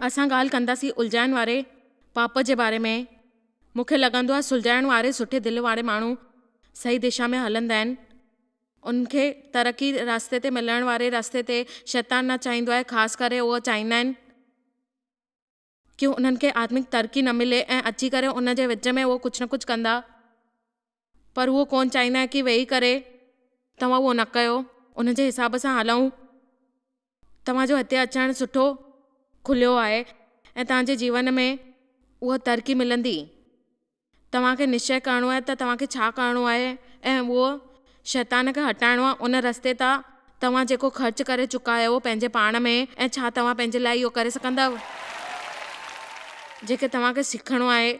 اسان ڳالهه ڪنداسين الجهائڻ واري پاپ جي باري ۾. مون کي لڳندو آهي سلجهائڻ واري سٺي دل واري ماڻهو صحيح دشا ۾ هلندا آهن. انهن کي ترقي راستي تي ملڻ واري رستي تي شيطان نه چاهيندو آهي خاص ڪري اهو چاهيندا آهن ڪي انهن کي آتمڪ ترقي نه ملي ۽ اچي ڪري ان جي وچ ۾ اهو ڪجهه نه ڪجهه ڪندا پر اهو ڪونه چاهيندا آهن ڪي ويهي ڪري توهان اهو نه ڪيو ان جي حساب سان هلون توهان جو هتي اچڻ سٺو کليو آهي ۽ توهان جي جيون ۾ اها ترقي ملندي. توهان کي نشچي ڪرڻو آهي ته توهان کي ڇا ڪرڻو آهي ۽ اهو شيطان کي هٽائڻو آهي ان رستي تان توهان جيڪو خرچ ڪري چڪا آهيو پنهنجي پاڻ ۾ ۽ ڇا توهان پنهنجي لاء اهو ڪري سگهندؤ جيڪي توهان کي سکڻو آهي.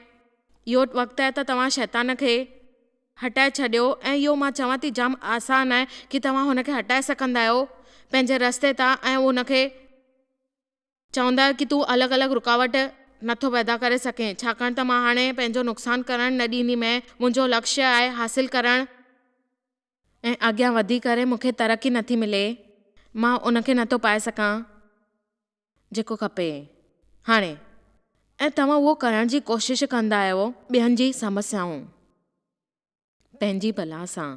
اهو وقت آهي ته توهان شيطان کي هٽائي ڇڏيو ۽ اهو مان چوان ٿي جام آسان آهي ڪي توهان هن کي هٽائي سگهندا آهيو پنهنجي رستي تان ۽ ان کي چوندا آهيو ڪي تون الڳ الڳ رڪاوٽ نٿو پيدا ڪري سگهين ڇاڪاڻ ته مان هاڻي پنهنجو نقصان ڪرڻ نه ڏينديمين منهنجو لڪشيه آهي حاصل ڪرڻ ۽ اڳيان وڌي ڪري مون کي ترقي نٿي ملي مان ان کي نٿو پائي سگهان جيڪو کپي. هاڻي، ۽ توهان اهو ڪرڻ جي ڪوشش ڪندا آهيو ٻين جي سمسيائون پنهنجي بلا سان.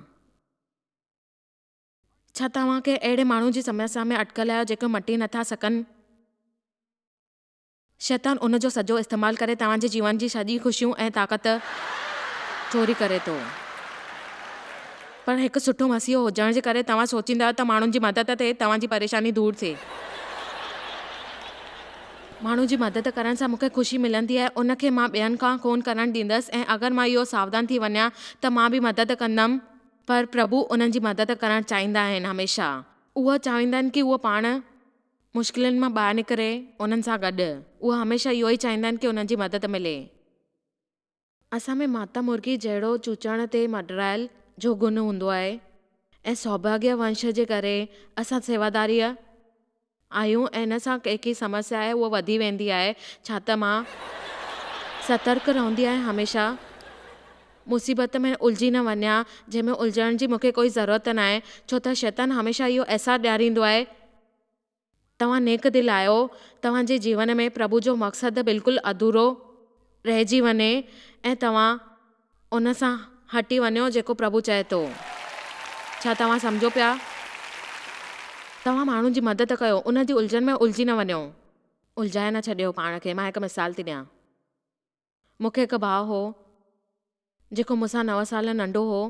ڇا توهان ڪنهن اهڙي ماڻهو جي سمسيا ۾ اٽڪيل آهيو جيڪو مٽي نٿا سگهن؟ شيطان ان جو سڄو استعمال ڪري توهان جي جيون جي سڄي خوشيون ۽ طاقت چوري ڪري ٿو. پر هڪ سٺو مسيحو هجڻ جي ڪري توهان سوچيندا آهيو ته ماڻهن جي مدد تي توهان جي پريشاني دور ٿئي. ماڻهن جي مدد ڪرڻ سان مون کي خوشي ملندي آهي، ان کي مان ٻين کان ڪونه ڪرڻ ڏيندس ۽ اگر مان اهو ساوڌان ٿي وڃان ته مان به مدد ڪندم. پر پرڀو انهن جي مدد ڪرڻ چاهيندا آهن هميشه. اهو چاهيندا آهن ڪي اهو پاڻ مشڪلن مان ٻاهر نڪري انهن سان گڏ. اهي هميشه اهو ئي چاهيندا آهن ڪي انهن جي مدد ملي. اسان ۾ ماتا مرغي جهڙو چوچڻ تي مڏرايل جو گن هوندو آهي ۽ سوڀاگيه ونش جي ڪري اسان سيواداريء آهيون ۽ ان سان ڪيڪي سمسيا آهي اها وڌي ويندي آهي ڇا ته مان سترڪ رهندي آهيان هميشه مصيبت ۾ الجهي نه وڃان جنهن ۾ الجهڻ جي مون کي ڪوئي ضرورت ناهي ڇو ته شيطان هميشه اهو احساس ڏياريندو آهي توهان نيڪ دل آهيو، توهان جي جيون ۾ پرڀو جو مقصد بلڪل اڌورو رهجي وڃي ۽ توهان ان سان هٽي وڃو جيڪو پرڀو چئي ٿو. ڇا توهان سمجهو پيا؟ توهان ماڻهن جي مدد ڪيو، ان جي الجهن ۾ الجهي نه وڃو. الجهائي نه ڇڏيو پاڻ کي. مان هڪ مثال ٿي ڏيان. مون کي هڪ ڀاء هو، جيڪو مون سان نو سال ننڍو هو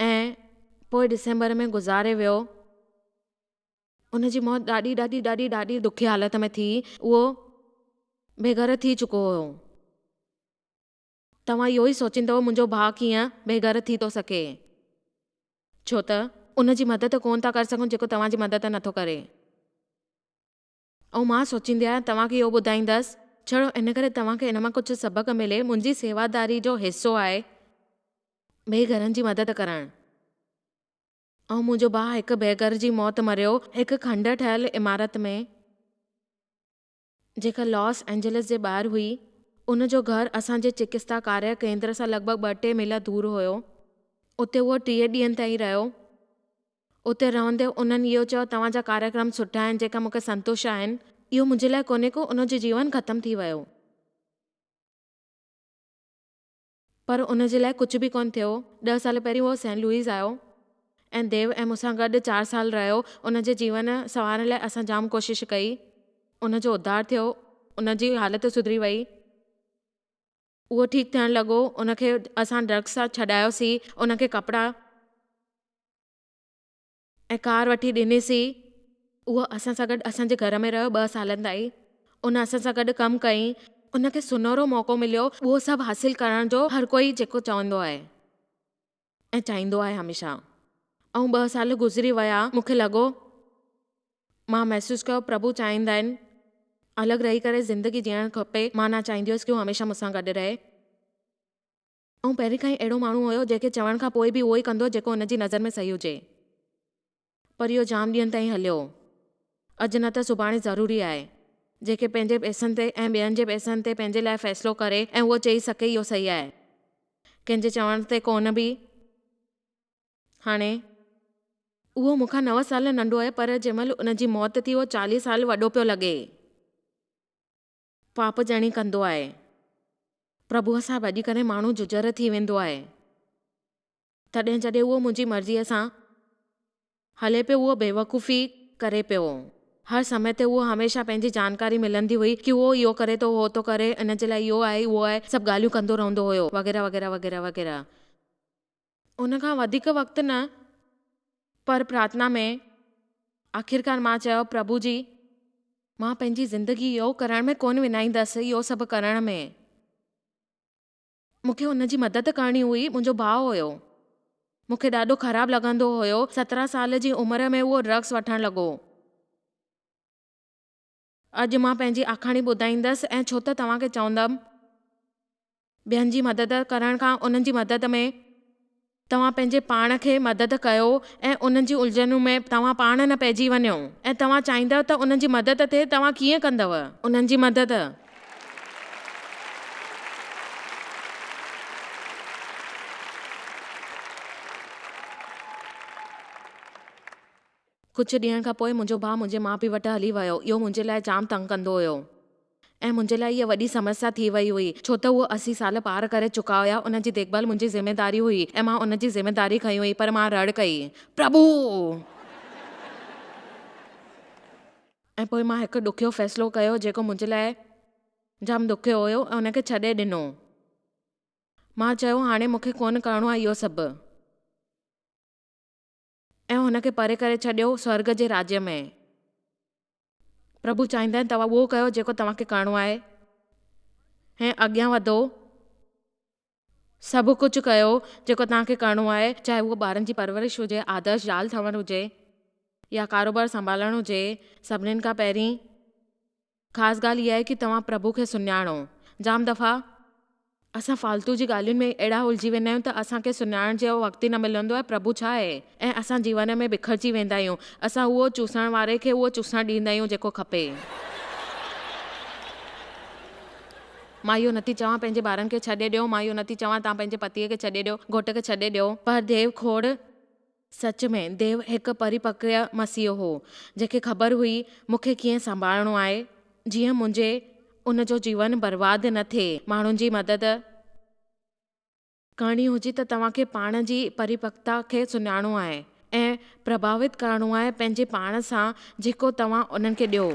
۽ پوء ڊسمبر ۾ گذاري ويو. ان جي موت ڏاڍي ڏاڍي ڏاڍي ڏاڍي ڏکي حالت ۾ ٿي. اهو بي گهر ٿي چڪو هيو. توهان اهو ئي سوچيندؤ منهنجو ڀاء ڪيئن بي گهر ٿي ٿو سگهي. ڇو ته ان جي مدد ڪونه ٿا ڪري سگهون جيڪو توهان جي مدد نٿو ڪري. ۽ مان سوچيندي آهيان توهان کي اهو ٻڌائيندس. ڇڙو ان ڪري توهان کي ان مان ڪجهه سبق ملي. منهنجي سيواداري جو حصو آهي بي گهرن جي مدد ڪرڻ. ۽ منهنجو ڀاء هڪ بيگر جي موت مريو هڪ کنڊر ٺهيل عمارت ۾، جيڪا لاس اينجلس جي ٻاهر هئي. ان جو گهر اسان جي چڪتسا ڪاريه ڪيندر سان لڳ ڀڳ ٻه ٽي ميل دور هيو. اتي هو 30 ڏينهن تائين رهيو. اتي رهندي انهن اهو چيو، توهان جا ڪاريڪرم سٺا آهن، جيڪا مون کي سنتوش آهن. اهو منهنجي لاء ڪونهي ڪو، ان جو جيون ختم ٿي ويو. پر ان جي لاء ڪجهه به ڪونه ٿيو. ڏهه سال پهرين هو سينٽ لوئيس آيو ۽ ديو ۽ مون سان گڏ چار سال رهيو. ان جي جيون سنوارڻ لاء اسان جام ڪوشش ڪئي. ان جو اڌار ٿيو. ان جي حالت سڌري وئي. اهو ٺيڪ ٿيڻ لڳو. ان کي اسان ڊرگس سان ڇڏايوسين. ان کي ڪپڙا. ۽ ڪار وٺي ڏنيسين. اهو اسان سان گڏ اسان جي گهر ۾ رهيو ٻه سالن تائين. ان اسان سان گڏ ڪم ڪئي. ان کي سونهرو موقعو مليو اهو سڀ حاصل ڪرڻ جو هر ڪوئي جيڪو چوندو آهي ۽ چاهيندو آهي هميشه. ۽ ٻه سال گذري ويا مون کي لڳو مان محسوس ڪيو پرڀو چاهيندا آهن الڳ رهي ڪري زندگي جيئڻ کپي مان نه چاهيندي هيس ڪي هو هميشه مون سان گڏ رهي. ۽ پهرين کان ئي اهڙو ماڻهو هيو جنهن کي چوڻ کان پوء به اهو ئي ڪندو جيڪو هن جي نظر ۾ صحيح هجي. پر اهو جام ڏينهن تائين هليو. اڄ نه ته سڀاڻي ضروري آهي. جيڪي پنهنجي پئسن تي ۽ ٻين جي پئسن تي پنهنجي لاء فيصلو ڪري ۽ اهو چئي سگهي اهو صحيح آهي. ڪنهن جي چوڻ تي ڪونه به. هاڻي. اهو مون کان نو سال ننڍو آهي پر جنهن مهل ان جي موت ٿي اهو 40 سال وڏو پيو لڳي. پاپ ڄڻي ڪندو آهي. پرڀوء سان ڀڄي ڪري ماڻهو ججهر ٿي ويندو آهي. تڏهن جڏهن اهو منهنجي مرضيء سان هلي پيو اهو بيوقوفي ڪري پيو. هر سمي تي اهو هميشه پنهنجي جانڪاري ملندي هئي ڪي اهو اهو ڪري ٿو اهو ٿو ڪري ان جي لاء اهو آهي اهو آهي سڀ ڳالهيون ڪندو رهندو هيو وغيره وغيره وغيره وغيره. ان کان وڌيڪ وقت نه پر پرارٿنا ۾ آخرڪار مان چيو پرڀو جي مان پنهنجي زندگي اهو ڪرڻ ۾ ڪونه وڃائيندس اهو سڀ ڪرڻ ۾. مون کي ان جي مدد ڪرڻي هئي، منهنجو ڀاء هيو. مون کي ڏاڍو خراب لڳندو هيو، 17 سال جي عمر ۾ اهو ڊرگس وٺڻ لڳو. اڄ مان پنهنجي آکاڻي ٻڌائيندس ۽ ڇو ته توهان کي چوندم، ٻين جي مدد ڪرڻ کان انهن جي مدد ۾ توهان پنهنجي پاڻ کي مدد ڪيو ۽ انهن جي الجهنون ۾ توهان پاڻ نه پئجي وڃو ۽ توهان چاهيندؤ ته انهن جي مدد ٿئي توهان ڪيئن ڪندؤ انهن جي مدد؟ ڪجهه ڏينهن کان پوء منهنجو ڀاء منهنجي ماء پيء وٽ هلي ويو. اهو منهنجي لاء جام تنگ ڪندو هيو ۽ منهنجي لاء هيء وڏي سمسيا ٿي وئي هئي، ڇو ته هو 80 سال پار ڪري چڪا هيا. ان جي ديکڀال منهنجي ذميداري هئي ۽ مان ان جي ذميداري کنئي هئي، پر مان رڙ ڪئي، پرڀو! ۽ پوء مان هڪ ڏکيو فيصلو ڪيو، جيڪو منهنجي لاء جام ڏکيو هيو ۽ ان کي ڇڏي ڏنو. مان چيو، هاڻي مون کي ڪونه ڪرڻو آهي اهو سڀ. ۽ هن کي پري ڪري ڇڏيو سورڳ جي راڄ ۾. پرڀو چاهيندا آهن توهان اهو ڪيو جيڪو توهان کي ڪرڻو آهي ۽ اڳيان وڌو. سڀ ڪجهه ڪيو جيڪو توهان کي ڪرڻو آهي، چاهي اهو ٻارن جي پرورش هجي، آدرش زال ٺهڻ هجي يا ڪاروبار سنڀالڻ هجي. سڀنين کان پهرين خاص ڳالهه اها آهي ڪي توهان پرڀو کي سڃاڻو. جام دفعا اسان فالتو جي ڳالهين ۾ اهڙا الجهي ويندا آهيون ته اسان کي سڃاڻڻ جو وقت ئي نه ملندو آهي پرڀو ڇا آهي ۽ اسان جيون ۾ بکرجي ويندا آهيون. اسان اهو چوسڻ واري کي اهو چوسڻ ڏيندا آهيون جيڪو کپي. مان اهو نٿي چوان پنهنجي ٻارن کي ڇڏي ڏيو، مان اهو نٿي چوان توهان پنهنجي پتيء کي ڇڏي ڏيو، گهوٽ کي ڇڏي ڏيو، پر ديو کوڙ سچ ۾ ديو هڪ پريپڪويه مسيح هو، جنهن کي خبر هئي مون کي ڪيئن سنڀالڻو آهي، جيئن منهنجي ان جو جيون برباد نه ٿئي. ماڻهن جي مدد ڪرڻي هجي ته توهان کي پاڻ جي پريپڪتا کي سڃاڻڻو آهي ۽ پرڀاوت ڪرڻو آهي پنهنجي پاڻ سان جيڪو توهان انهن کي ڏيو.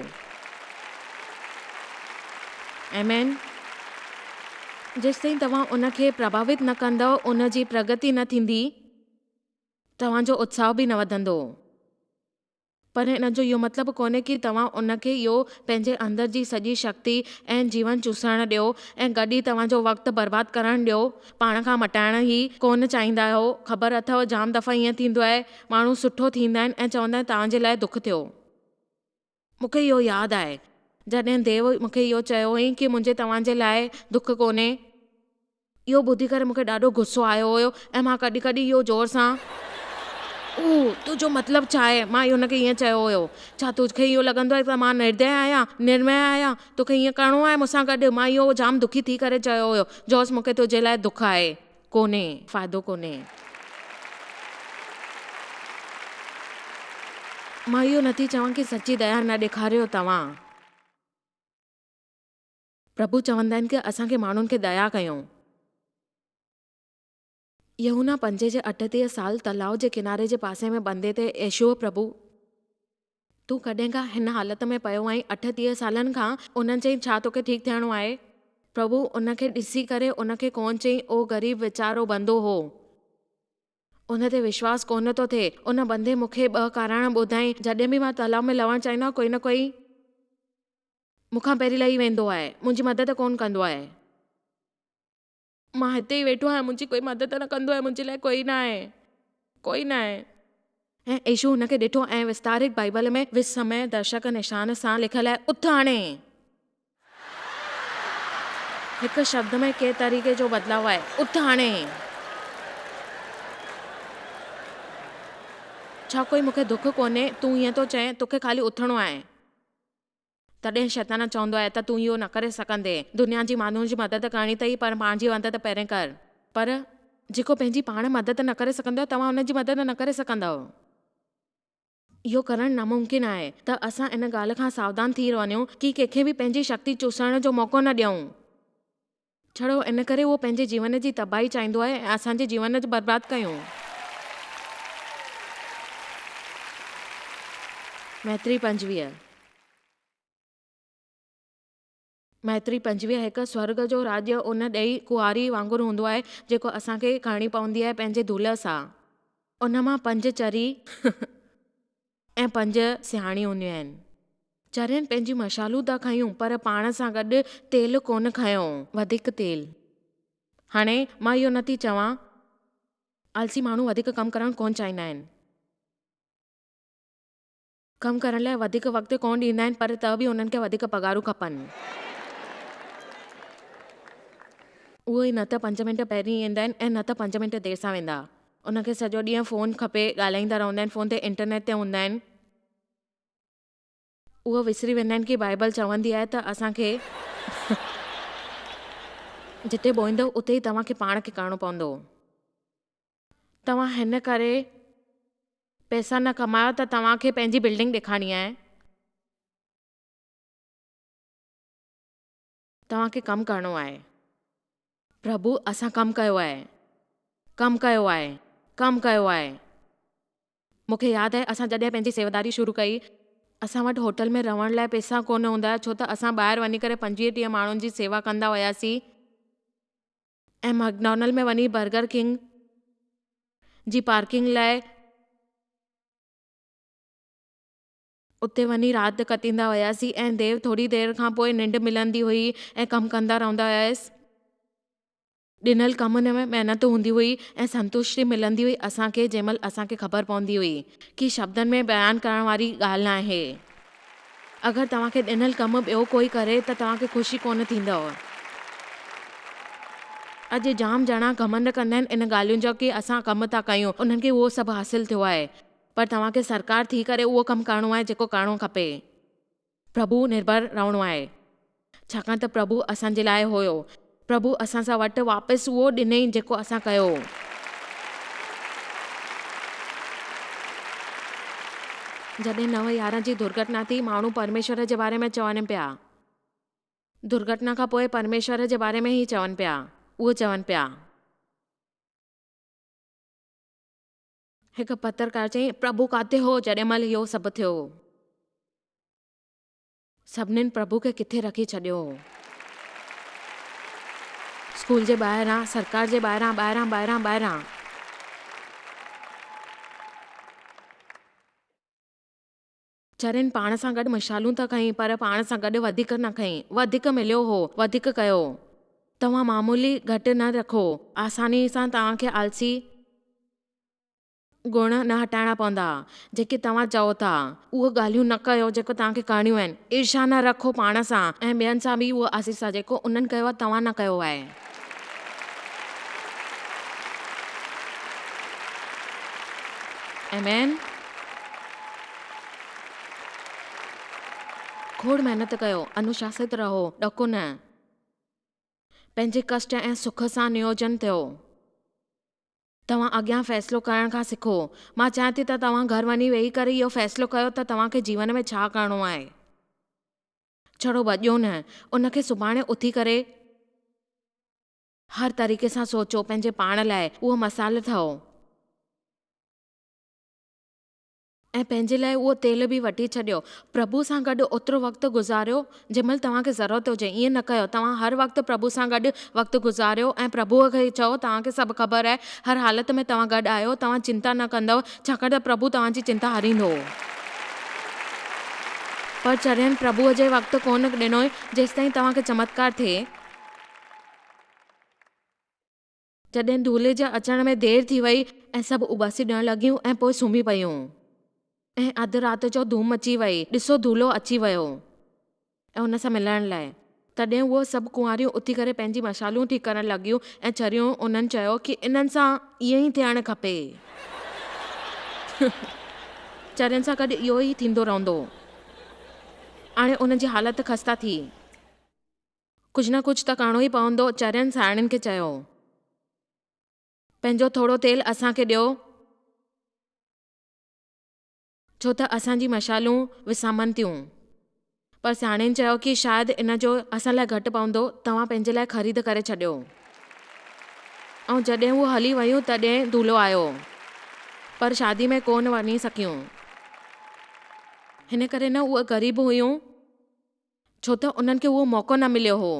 آمين. جيستائين توهان ان کي پرڀاوت نه ڪندؤ ان جي پرگتي نه ٿيندي. توهان جو اتساهه به نه وڌندو. پر ان جو اهو مطلب ڪونهي ڪي توهان ان کي اهو پنهنجي اندر جي سڄي شڪتي ۽ جيون چوسڻ ڏيو ۽ گڏ ئي توهان جو وقت برباد ڪرڻ ڏيو. پاڻ کان مٽائڻ هي ڪونه چاهيندا آهيو. خبر اٿئو جام دفعا ائين ٿيندو آهي ماڻهو سٺو ٿيندا آهن ۽ چوندا آهن توهان جي لاء دک ٿيو. مون کي اهو ياد آهي جڏهن ديو مون کي اهو چيو هئائين ڪي منهنجي توهان جي لاء دک ڪونهي. اهو ٻڌي ڪري مون کي ڏاڍو غصو آيو هيو ۽ مان ڪڏهن ڪڏهن اهو زور سان او تنهنجو مطلب ڇا آهي؟ مان هن کي ائين چيو هيو. ڇا توکي اهو لڳندو آهي ته مان نردئي آهيان، نرمئي آهيان؟ توکي ائين ڪرڻو آهي مون سان گڏ؟ مان اهو جام دکي ٿي ڪري چيو هيو. جوس مون کي تنهنجي لاء دک آهي. ڪونهي. فائدو ڪونهي. مان اهو نٿي چوان ڪي سچي ديا نه ڏيکاريو توهان. پرڀو چوندا آهن ڪه اسان کي ماڻهن کي ديا ڪيون. يوحنا پنجين جي 38 سال تلاء جي ڪناري جي پاسي ۾ بندي تي يسوع پرڀو، تون ڪڏهن کان هن حالت ۾ پيو آهين؟ 38 سالن کان. انهن چيائين، ڇا توکي ٺيڪ ٿيڻو آهي؟ پرڀو ان کي ڏسي ڪري ان کي ڪونه چيائين، او غريب ويچارو بندو هو. ان تي وشواس ڪونه ٿو ٿئي. ان بندي مون کي ٻه ڪارڻ ٻڌائين، جڏهن به مان تلاء ۾ لهڻ چاهيندو آهيان، ڪوئي نه ڪوئي. مون کان پهرين لهي ويندو آهي، منهنجي مدد ڪونه ڪندو آهي. مان هتي ئي ويٺو آهيان، منهنجي ڪوئي مدد نه ڪندو آهي، منهنجي لاء ڪوئي نه آهي، ڪوئي نه آهي. ۽ يسوع هن کي ڏٺو ۽ وستارڪ بائيبل ۾ وسمي درشڪ نشان سان لکيل آهي، اٿ هاڻي! هڪ شبد ۾ ڪنهن طريقي جو بدلاء آهي، اٿ هاڻي! ڇا ڪوئي مون کي دک ڪونهي؟ تون ائين ٿو چئين، توکي خالي اٿڻو آهي. تڏهن شيطان چوندو آهي ته تون اهو نه ڪري سگهندين. دنيا جي ماڻهن جي مدد ڪرڻي اٿئي پر پاڻ جي مدد پهرين ڪر. پر جيڪو پنهنجي پاڻ مدد نه ڪري سگهندو آهي توهان ان جي مدد نه ڪري سگهندؤ. اهو ڪرڻ ناممڪن آهي ته اسان ان ڳالهه کان ساوڌان ٿي وڃون ڪي ڪنهن کي به پنهنجي شڪتي چوسڻ جو موقعو نه ڏيون. ڇڙو ان ڪري اهو پنهنجي جيون جي تباهي چاهيندو آهي ۽ اسان جي جيون برباد ڪيون. ميتري 25. ميتري 25 هڪ سورڳ جو راڄ ان ڏئي ڪنواري وانگر هوندو آهي جيڪو اسان کي کڻڻي پوندي آهي پنهنجي دولهه سان. ان مان پنج چري ۽ پنج سياڻي هونديون آهن. چرين پنهنجيون مشعلون ته کنيون پر پاڻ سان گڏ تيل ڪونه کنيو. وڌيڪ تيل. هاڻي مان اهو نه ٿي چوان. آلسي ماڻهو وڌيڪ ڪم ڪرڻ ڪونه چاهيندا آهن. ڪم ڪرڻ لاء وڌيڪ وقت ڪونه ڏيندا آهن پر ته به انهن کي وڌيڪ پگهارون کپن. اهي نه ته پنج منٽ پهرين ايندا آهن ۽ نه ته پنج منٽ دير سان ويندا. انهن کي سڄو ڏينهن فون کپي، ڳالهائيندا رهندا آهن، فون تي انٽرنيٽ تي هوندا آهن. اهو وسري ويندا آهن ڪي بائيبل چوندي آهي ته اسان کي جتي ٻوئيندؤ اتي ئي توهان کي پاڻ کي ڪرڻو پوندو. توهان هن ڪري پئسا نه ڪمايو ته توهان کي پنهنجي بلڊنگ ڏيکارڻي آهي. توهان کي ڪم ڪرڻو آهي. پرڀو اسان ڪم ڪيو آهي. ڪم ڪيو آهي. ڪم ڪيو آهي. مون کي ياد آهي اسان جڏهن پنهنجي سيواداري شروع ڪئي. اسان وٽ هوٽل ۾ رهڻ لاء پئسا ڪونه هوندا هيا ڇو ته اسان ٻاهر وڃي ڪري 25 ٽيهه ماڻهن جي سيوا ڪندا هياسين. ۽ مئڪڊونلڊ ۾ وڃي برگر ڪنگ جي پارڪنگ لاء اتي وڃي رات ڪتيندا هياسين ۽ دير ٿوري دير کان پوء ننڊ ملندي هئي ۽ ڪم ڪندا رهندا هيس. ڏنل ڪمن ۾ محنت هوندي هئي ۽ سنتشٽي ملندي هئي اسان کي جنهن مهل اسان کي خبر پوندي هئي ڪي شبدن ۾ بيان ڪرڻ واري ڳالهه ناهي. اگر توهان کي ڏنل ڪم ٻيو ڪوئي ڪري ته توهان کي خوشي ڪونه ٿيندؤ. اڄ جام ڄڻا گهمنڊ ڪندا آهن ان ڳالهين جو ڪي اسان ڪم ٿا ڪيون انهن کي اهو سڀ حاصل ٿيو آهي پر توهان کي سرڪار ٿي ڪري اهو ڪم ڪرڻو آهي جيڪو ڪرڻو کپي. پرڀو نرڀر رهڻو آهي. ڇاڪاڻ ته پرڀو اسان جي لاء هيو. پرڀو اسان سان وٽ واپس اهو ڏنئين جيڪو اسان ڪيو. جڏهن 9/11 جي درگهٽنا ٿي، ماڻهو پرميشور جي باري ۾ چون پيا. درگهٽنا کان پوء پرميشور جي باري ۾ هي چون پيا، اهو چون پيا. هڪ پترڪار چيائين، پرڀو ڪاٿي هو جڏهن مهل اهو سڀ ٿيو؟ سڀنين پرڀو کي ڪٿي رکي ڇڏيو هو. اسڪول جي ٻاهران، سرڪار جي ٻاهران، ٻاهران، ٻاهران، ٻاهران. چرين پاڻ سان گڏ مشعالون ته کنئي پر پاڻ سان گڏ وڌيڪ نه کنئي. وڌيڪ مليو هو، وڌيڪ ڪيو. توهان معمولي گهٽ نه رکو. آساني سان توهان کي آلسي. گڻ نه هٽائڻا پوندا، جيڪي توهان چئو ٿا. اهي ڳالهيون نه ڪيو جيڪو توهان کي ڪرڻيون آهن. ايرشا نه رکو پاڻ سان ۽ ٻين سان به اهو آسيس آهي جيڪو انهن ڪيو آهي توهان نه ڪيو آهي. آمين. کوڙ محنت ڪيو، انوشاست رهو، ڏڪو نه. پنهنجي ڪشٽ ۽ سک سان نيوجن ٿيو. توهان اڳيان فيصلو ڪرڻ کان سکو. مان چاهيان ٿي ته توهان گهر وڃي ويهي ڪري اهو فيصلو ڪيو ته توهان کي جيون ۾ ڇا ڪرڻو آهي. ڇڙو ڀڄو نه، ان کي سڀاڻي اٿي ڪري هر طريقي سان سوچو، پنهنجي پاڻ لاء اهو مثال ٺهو. ۽ پنهنجي لاء اهو تيل به وٺي ڇڏيو. پرڀو سان گڏ اوترو وقت گذاريو، جنهن مهل توهان کي ضرورت هجي. ائين نه ڪيو، توهان هر وقت پرڀو سان گڏ وقت گذاريو ۽ پرڀوء کي چئو، توهان کي سڀ خبر آهي، هر حالت ۾ توهان گڏ آهيو، توهان چنتا نه ڪندؤ، ڇاڪاڻ ته پرڀو توهان جي چنتا هريندو. پر چرين پرڀوء جي وقت ڪونه ڏنو، جيستائين توهان کي چمتڪار ٿئي. جڏهن دولهي جي اچڻ ۾ دير ٿي وئي ۽ سڀ اٻاسي ڏيڻ لڳيون ۽ پوء سمهي پيون ۽ اڌ رات جو ڌوم مچي وئي، ڏسو دولهو اچي ويو ۽ ان سان ملڻ لاء. تڏهن اهي سڀ ڪنواريون اٿي ڪري پنهنجي مشعالون ٺيڪ ڪرڻ لڳيون ۽ چريون انهن چيو ڪي انهن سان ائين ئي ٿيڻ کپي. چرين سان گڏ اهو ئي ٿيندو رهندو. هاڻي انهن جي حالت خسته ٿي. ڪجهه نه ڪجهه ته ڪرڻو ئي پوندو، چرين سائڻين کي چيو. پنهنجو ٿورو تيل اسان کي ڏيو. ڇو ته اسان جي مشعلون وسامن ٿيون. پر سياڻين چيو ڪي شايد ان جو اسان لاء گهٽ پوندو، توهان پنهنجي لاء خريد ڪري ڇڏيو. ۽ جڏهن هو هلي ويون تڏهن دولهو آيو. پر شادي ۾ ڪونه وڃي سگهيون. هن ڪري نه اهي غريب هيون، ڇو ته انهن کي اهو موقعو نه مليو هو.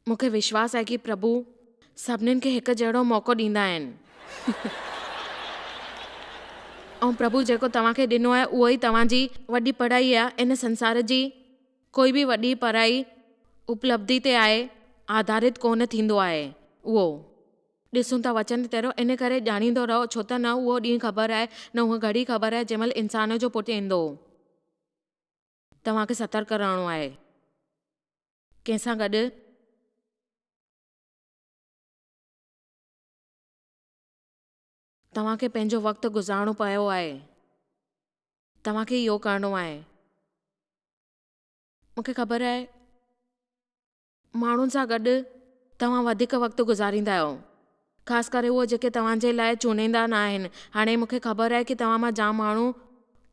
مون کي وشواس آهي ڪي پرڀو سڀنين کي هڪ جهڙو موقعو ڏيندا آهن. ۽ پرڀو جيڪو توهان کي ڏنو آهي اهو ئي توهان جي وڏي پڙهائي آهي. ان سنسار جي ڪوئي به وڏي پڙهائي اپلبڌي تي آهي آڌارت ڪونه ٿيندو آهي. اهو ڏسون ٿا وچن تهڙو ان ڪري ڄاڻيندو رهو ڇو ته نه اهو ڏينهن خبر آهي نه اها گهڙي خبر آهي جنهن مهل انسان جو پٽ ايندو. توهان کي سترڪ رهڻو آهي. ڪنهن سان گڏ؟ توهان کي پنهنجو وقت گذارڻو پيو آهي. توهان کي اهو ڪرڻو آهي. مون کي خبر آهي ماڻهن سان گڏ توهان وڌيڪ وقت گذاريندا آهيو. خاص ڪري اهي جيڪي توهان جي لاء چونڊيندا نه آهن. هاڻي مون کي خبر آهي ڪي توهان مان جام ماڻهو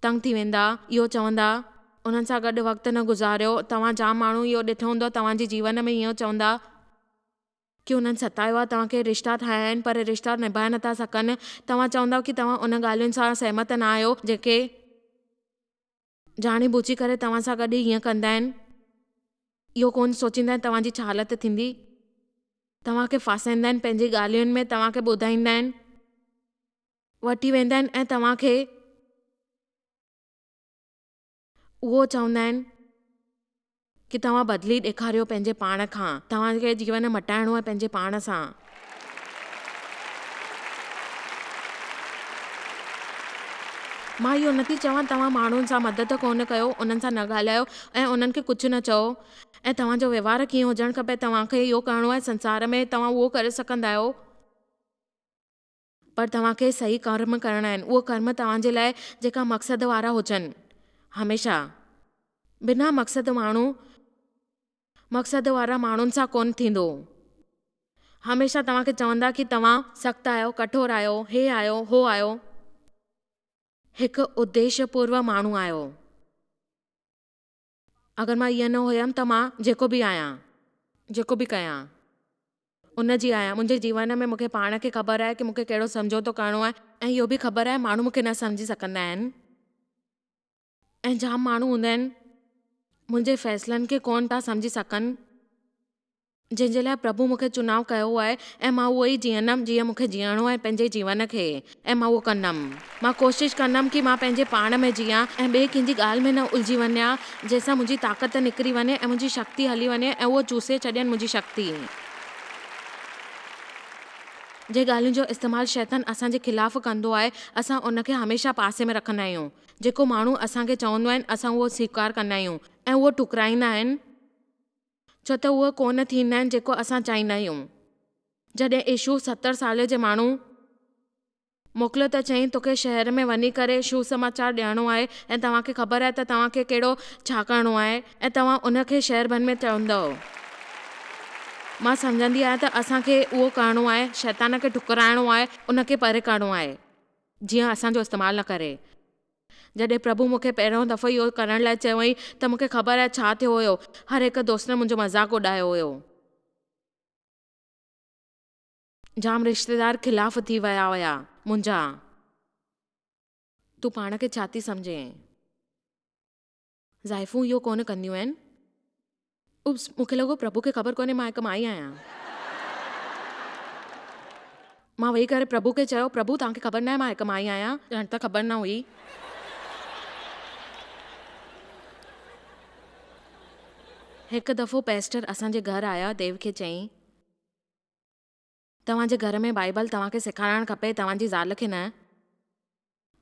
تنگ ٿي ويندا، اهو چوندا، انهن سان گڏ وقت نه گذاريو. توهان جام ماڻهو اهو ڏٺو هوندو توهان جي جيون ۾ اهو چوندا ڪي انهن ستايو آهي، توهان کي رشتا ٺاهيا آهن پر رشتا نڀائي نٿا سگهن. توهان چوندؤ ڪي توهان ان ڳالهين سان سهمت نه آهيو جيڪي ڄاڻي ٻجهي ڪري توهان سان گڏ هيئن ڪندا آهن. اهو ڪونه سوچيندا آهن توهان جي ڇا حالت ٿيندي. توهان کي ڦاسائيندا آهن پنهنجي ڳالهين ۾ توهان کي ٻڌائيندا آهن، وٺي ويندا آهن ۽ توهان کي اهو چوندا آهن ڪي توهان بدلي ڏيکاريو پنهنجي پاڻ کان، توهان کي جيون مٽائڻو آهي پنهنجي پاڻ سان. مان اهو نٿي چوان توهان ماڻهن سان مدد ڪونه ڪيو، انهن سان نه ڳالهايو ۽ انهن کي ڪجهه نه چئو ۽ توهان جو وهنوار ڪيئن هجڻ کپي، توهان کي اهو ڪرڻو آهي سنسار ۾ توهان اهو ڪري سگهندا آهيو پر توهان کي صحيح ڪرم ڪرڻا آهن، اهو ڪرم توهان جي لاء جيڪا مقصد وارا هجن، هميشه بنا مقصد ماڻهو مقصد وارا ماڻهن سان ڪونه ٿيندو. هميشه توهان کي چوندا ڪي توهان سخت آهيو، ڪٺور آهيو، هي آهيو، هو آهيو. هڪ اديش پورو ماڻهو آهيو. اگر مان ائين نه هيم ته مان جيڪو به آهيان، جيڪو به ڪيان، ان جي آهيان. منهنجي جيون ۾ مون کي پاڻ کي خبر آهي ڪي مون کي ڪهڙو سمجهوتو ڪرڻو آهي ۽ اهو به خبر آهي ماڻهو مون کي نه سمجهي سگهندا آهن ۽ جام ماڻهو هوندا آهن منهنجي فيصلن کي ڪونه ٿا سمجهي سگهن. جنهن جي لاء پرڀو مون کي چناء ڪيو آهي ۽ مان اهو ئي جيئندم جيئن مون کي جيئڻو آهي پنهنجي جيون کي ۽ مان اهو ڪندم. مان ڪوشش ڪندم ڪي مان پنهنجي پاڻ ۾ جيئان ۽ ٻئي ڪنهن جي ڳالهه ۾ نه الجهي وڃان جنهن سان منهنجي طاقت نڪري وڃي ۽ منهنجي شڪتي هلي وڃي ۽ اهو چوسي ڇڏين منهنجي شڪتي. جنهن ڳالهين جو استعمال شيطان اسان جي خلاف ڪندو آهي اسان ان کي هميشه پاسي ۾ رکندا آهيون. جيڪو ماڻهو اسان کي چوندو آهن اسان اهو سويڪار ڪندا آهيون ۽ اهو ٺڪرائيندا آهن. ڇو ته اهي ڪونه ٿيندا آهن جيڪو اسان چاهيندا آهيون. جڏهن يسوع 70 سال جي ماڻهو موڪليو ته چيائين توکي شهر ۾ وڃي ڪري شوسماچار ڏيڻو آهي ۽ توهان کي خبر آهي ته توهان کي ڪهڙو ڇا ڪرڻو آهي ۽ توهان ان کي شهر ڀر ۾ چوندؤ. مان سمجهندي آهيان ته اسان کي اهو ڪرڻو آهي، شيطان کي ٺڪرائڻو آهي، ان کي پري ڪرڻو آهي جيئن اسان جو استعمال نه ڪري. جڏهن پرڀو مون کي پهريون دفعو اهو ڪرڻ لاء چيو هئائين ته مون کي خبر آهي ڇا ٿيو هيو. هر هڪ دوست منهنجو مذاق اڏايو هيو. جام رشتيدار خلاف ٿي ويا هيا منهنجا. تون پاڻ کي ڇا ٿي سمجهين؟ زائفون اهو ڪونه ڪنديون آهن. اوپس، مون کي لڳو پرڀو کي خبر ڪونهي مان هڪ مائي آهيان. مان ويهي ڪري پرڀو کي چيو، پرڀو توهان کي خبر ناهي مان هڪ مائي آهيان؟ ڄڻ ته خبر نه هئي. هڪ دفعو پيسٽر اسان جي گهر آيا، ديو کي چيائين، توهان جي گهر ۾ بائيبل توهان کي سيکارڻ کپي، توهان جي زال کي نه.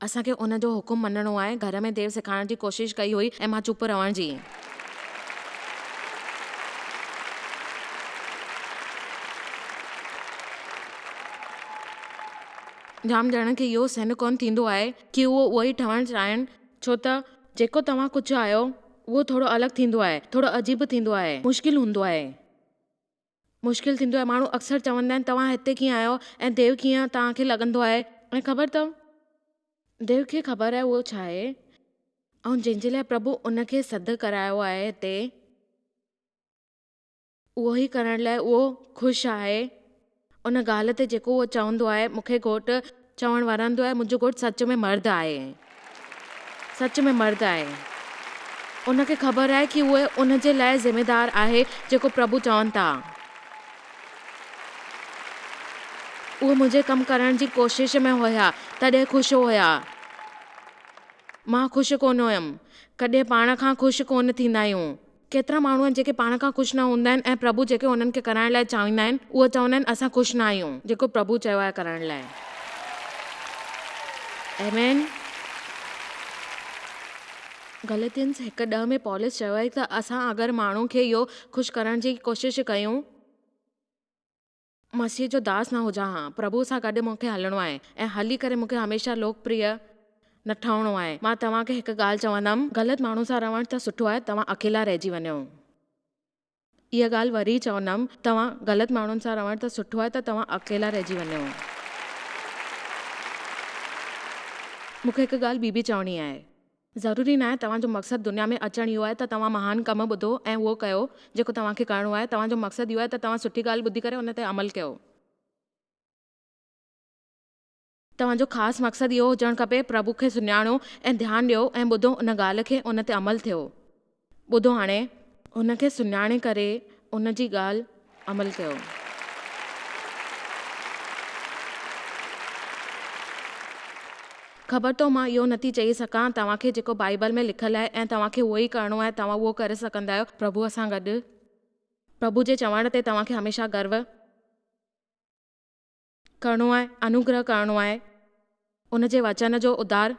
اسان کي ان جو حڪم مڃڻو آهي. گهر ۾ ديو سيکارڻ جي ڪوشش ڪئي هئي ۽ مان چپ رهڻ جي. جام ڄڻن کي اهو سهن ڪونه ٿيندو آهي ڪي اهو اهو ئي ٺهڻ چاهين ڇو ته جيڪو توهان ڪجهه آهيو اهو ٿورو الڳ ٿيندو آهي ٿورو عجيب ٿيندو آهي مشڪل هوندو آهي. مشڪل ٿيندو آهي ماڻهو اڪثر چوندا آهن توهان هتي ڪيئن آيو ۽ ديو ڪيئن توهان کي لڳندو آهي ۽ خبر اٿو. ديو کي خبر آهي اهو ڇا آهي ۽ جنهن جي لاء پرڀو ان کي سڌ ڪرايو آهي هتي اهو ئي ڪرڻ لاء اهو خوش آهي. ان ڳالهه تي جيڪو اهو چوندو آهي مون کي گهوٽ چوڻ وڻندو آهي منهنجو گهوٽ سچ ۾ مرد آهي. سچ ۾ مرد آهي. ان کي خبر آهي ڪي اهي ان جي لاء ذميدار آهي جيڪو پرڀو چون ٿا. اهي منهنجي ڪم ڪرڻ جي ڪوشش ۾ هيا، تڏهن خوش هيا. مان خوش ڪونه هيم. ڪڏهن پاڻ کان خوش ڪونه ٿيندا آهيون. ڪيترا ماڻهو آهن جيڪي پاڻ کان خوش نه هوندا آهن ۽ پرڀو جيڪي انهن کي ڪرائڻ لاء چاهيندا آهن، اهي چوندا آهن اسان خوش نه آهيون. جيڪو پرڀو چيو آهي ڪرڻ لاء. آمين. گلتينس 1:10 ۾ پولس چيو آهي ته اسان اگر ماڻهن کي اهو خوش ڪرڻ جي ڪوشش ڪيون، مسيح جو داس نه هجان ها. پرڀوء سان گڏ مون کي هلڻو آهي ۽ هلي ڪري مون کي هميشه لوڪ پريه نه ٺهڻو آهي. مان توهان کي هڪ ڳالهه چوندم، غلط ماڻهن سان رهڻ ته سٺو آهي، توهان اڪيلا رهجي وڃو. اها ڳالهه وري چوندم، توهان غلط ماڻهن سان رهڻ ته سٺو آهي ته توهان اڪيلا رهجي وڃو. مون کي هڪ ڳالهه ٻي به چوڻي آهي. ضروري ناهي توهان جو مقصد دنيا ۾ اچڻ اهو آهي ته توهان مهان ڪم ٻڌو ۽ اهو ڪيو جيڪو توهان کي ڪرڻو آهي، توهان جو مقصد اهو آهي ته توهان سٺي ڳالهه ٻڌي ڪري ان تي عمل ڪيو. توهان جو خاص مقصد اهو هجڻ کپي پرڀو کي سڃاڻو ۽ ڌيان ڏيو ۽ ٻڌو ان ڳالهه کي ان تي عمل ٿيو. ٻڌو هاڻي هن کي سڃاڻي ڪري ان جي ڳالهه عمل ڪيو. خبر اٿو مان اهو نٿي چئي سگهان توهان کي جيڪو بائيبل ۾ لکيل آهي ۽ توهان کي اهو ئي ڪرڻو آهي توهان اهو ڪري سگهندا آهيو پرڀوء سان گڏ پرڀو جي چوڻ تي توهان کي هميشه گرو ڪرڻو آهي انوگره ڪرڻو آهي ان جي وچن جو اڌار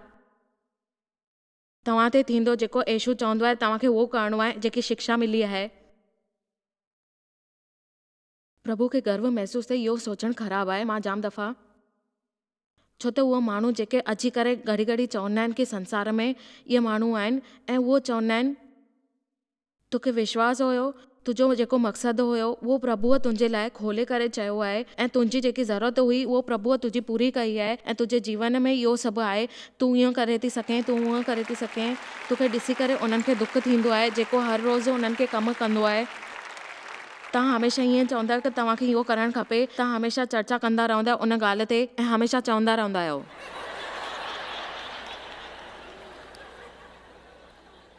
توهان تي ٿيندو جيڪو يسوع چوندو آهي توهان کي اهو ڪرڻو آهي جيڪي شڪشا ملي آهي. پرڀو کي گرو محسوس ٿئي اهو سوچڻ خراب آهي مان جام دفعا ڇو ته اهي ماڻهو جيڪي اچي ڪري گهڙي گهڙي چوندا آهن ڪي سنسار ۾ اهي ماڻهو آهن ۽ اهو چوندا آهن توکي وشواس هيو، تنهنجو جيڪو مقصد هيو، اهو پرڀوء تنهنجي لاء کولي ڪري چيو آهي ۽ تنهنجي جيڪي ضرورت هئي، اهو پرڀوء تنهنجي پوري ڪئي آهي ۽ تنهنجي جيون ۾ اهو سڀ آهي، تون ايئن ڪري ٿي سگهين، تون هونئن ڪري ٿي سگهين. توکي ڏسي ڪري انهن کي دک ٿيندو آهي، جيڪو هر روز انهن کي ڪم ڪندو آهي. توهان هميشه ائين چوندا آهيو ته توهان کي اهو ڪرڻ کپي. توهان هميشه چرچا ڪندا رهندا آهيو ان ڳالهه تي ۽ هميشه چوندا رهندا آهيو.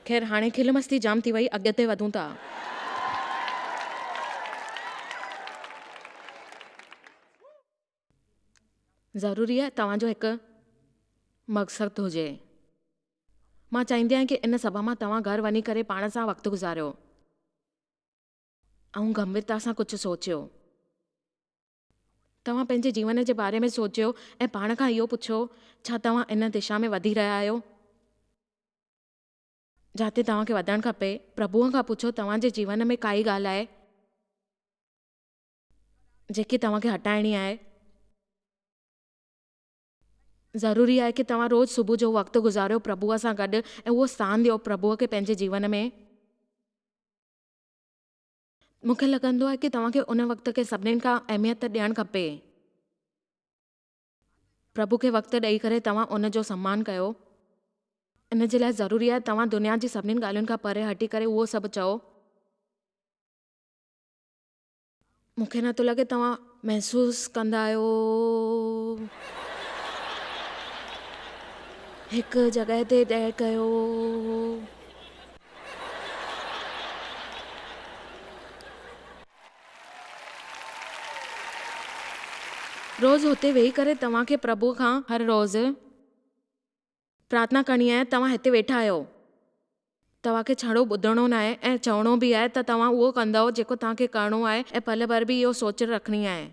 خير هاڻي کل مستي جام ٿي وئي اڳتي وڌون ٿا. ضروري آهي توهان جو هڪ مقصد هجي. مان چاهيندي آهيان ڪي ان سڀا مان توهان گهر وڃي ڪري پاڻ سان وقت گذاريو ۽ گنڀيرتا سان ڪجهه سوچيو. توهان پنهنجي جيون جي باري ۾ سوچيو ۽ پاڻ کان اهو پڇو، ڇا توهان ان دشا ۾ وڌي رهيا آهيو؟ جاتي توهان کي وڌڻ کپي. پرڀوء کان پڇو، توهان جي جيون ۾ ڪائي ڳالهه آهي، جيڪي توهان کي هٽائڻي آهي؟ ضروري آهي ڪي توهان روز صبح جو وقت گذاريو پرڀوء سان گڏ ۽ اهو اسٿان ڏيو پرڀوء کي پنهنجي جيون ۾. مون کي لڳندو آهي ڪي توهان کي ان وقت کي سڀنين کان اهميت ڏيڻ کپي. پرڀو کي وقت ڏئي ڪري توهان ان جو سمان ڪيو. ان جي لاء ضروري آهي توهان دنيا جي سڀنين ڳالهين کان پري هٽي ڪري اهو سڀ چئو. مون کي نٿو لڳي توهان محسوس ڪندا آهيو. هڪ جڳهه تي طئي ڪيو. روز هتي ويهي ڪري توهان کي پرڀوء کان هر روز پرارٿنا ڪرڻي آهي. توهان هتي ويٺا آهيو. توهان کي ڇڙو ٻڌڻو ناهي ۽ چوڻو به آهي ته توهان اهو ڪندؤ جيڪو توهان کي ڪرڻو آهي ۽ پل ڀر به اهو سوچ رکڻي آهي.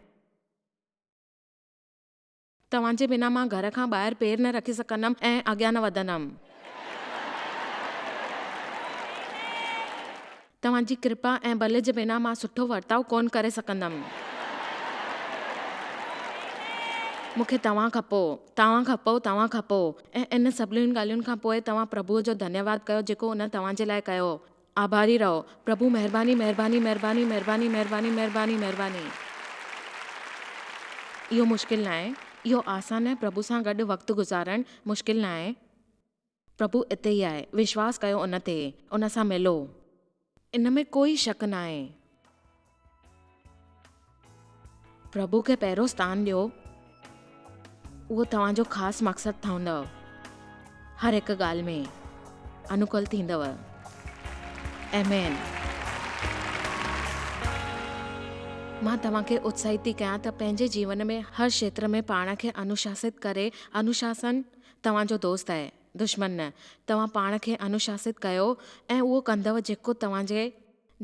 توهان جي بنا مان گهر کان ٻاهر پير نه رکي سگهندم ۽ اڳيان نه وڌندم. توهان جي ڪرپا ۽ ڀل جي بنا مان سٺو ورتاء ڪونه ڪري سگهندم. مون کي توهان کپو، توهان کپو، توهان کپو. ۽ ان سڀني ڳالهين کان پوء توهان پرڀوء جو ڌنيواد ڪيو جيڪو ان توهان جي لاء ڪيو. آڀاري رهو. پرڀو مهرباني، مهرباني، مهرباني، مهرباني، مهرباني، مهرباني، مهرباني. اهو مشڪل ناهي. اهو آسان آهي پرڀو سان گڏ وقت گذارڻ مشڪل ناهي. پرڀو اتي ئي آهي. وشواس ڪيو ان تي. ان سان ملو. ان ۾ ڪوئي شڪ ناهي. پرڀو کي پهريون اسٿان ڏيو. اهو توهان جو خاص مقصد ٺهندو. هر هڪ ڳالهه ۾ انوڪول ٿيندؤ. آمين. مان توهان کي اتساهت ٿي ڪيان ته پنهنجي جيون ۾ هر کيتر ۾ پاڻ کي انوشاست ڪري. انوشاسن توهان جو دوست آهي، دشمن نه. توهان پاڻ کي انوشاست ڪيو ۽ اهو ڪندؤ جيڪو توهان جي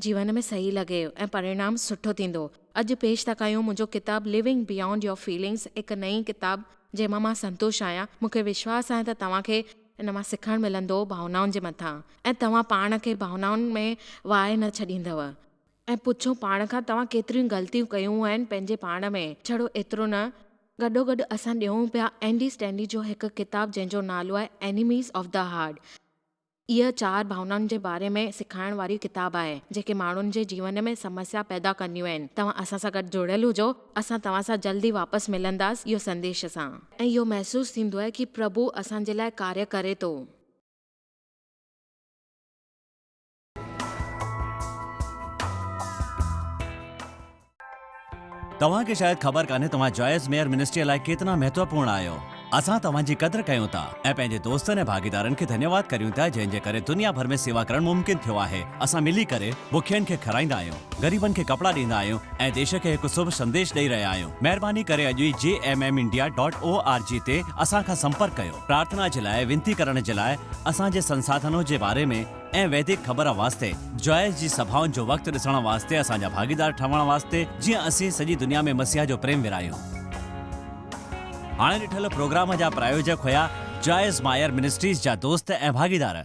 جيون ۾ صحيح لڳي ۽ پرڻام سٺو ٿيندو. اڄ پيش ٿا ڪيون منهنجو ڪتاب Living Beyond Your Feelings هڪ نئين ڪتاب جنهن مان مان سنتوش آهيان. مون کي وشواس آهي ته توهان کي ان مان سکڻ ملندو ڀاونائن جي مٿان ۽ توهان پاڻ کي ڀاونائن ۾ وهائي نه ڇڏيندؤ. ۽ پڇو پاڻ کان توهان ڪيتريون غلطيون ڪيون آهن پنهنجي پاڻ ۾. ڇڙو ايترو نه گڏوگڏ اسان ڏيون پيا اينڊي اسٽينلي جو هڪ ڪتاب جنهن جو نالو آهي Enemies of the Heart. اها چار ڀاونائن جي باري ۾ سکائڻ واري ڪتاب آهي، جيڪي ماڻهن جي جيون ۾ سمسيا پيدا ڪنديون آهن. توهان اسان سان گڏ جڙيل هجو. اسان توهان سان جلد ئي واپس ملنداس اهو سنديش سان. ۽ اهو محسوس ٿيندو آهي ڪي پرڀو اسان جي لاء ڪاريه ڪري ٿو. توهان کي شايد خبر ڪانهي توهان جوائس ميئر منسٽريء لاء ڪيتنا مهتوپورڻ آهيو. اسان توهان جي قدر ڪيون ٿا ۽ پنهنجي دوستن ۽ ڀاڳيدارن کي ڌنيواد ڪريون ٿا جنهن جي ڪري دنيا ڀر ۾ سيوا ڪرڻ ممڪن ٿيو آهي. اسان ملي ڪري بکين کي کارائيندا آهيون، غريبن کي ڪپڙا ڏيندا آهيون ۽ ديش کي هڪ شڀ سنديش ڏئي رهيا آهيون. مهرباني ڪري اڄ ئي J M M India dot O R G تي اسان کان سمپرڪ ڪيو. پرارٿنا جي لاء وينتي ڪرڻ جي لاء اسان جي سنساڌنو جي باري ۾ ۽ ويدڪ خبر واسطي جوائس جي سڀائن جو وقت ڏسڻ واسطي اسان جا ڀاڳيدار ٺهڻ واسطي جيئن اسين سڄي دنيا ۾ مسيح جو پريم ورهايون. هاڻي ڏٺل پروگرام جا پرايوجڪ هيا جوائس مائر منسٽريز جا دوست ۽ ڀاڳيدار.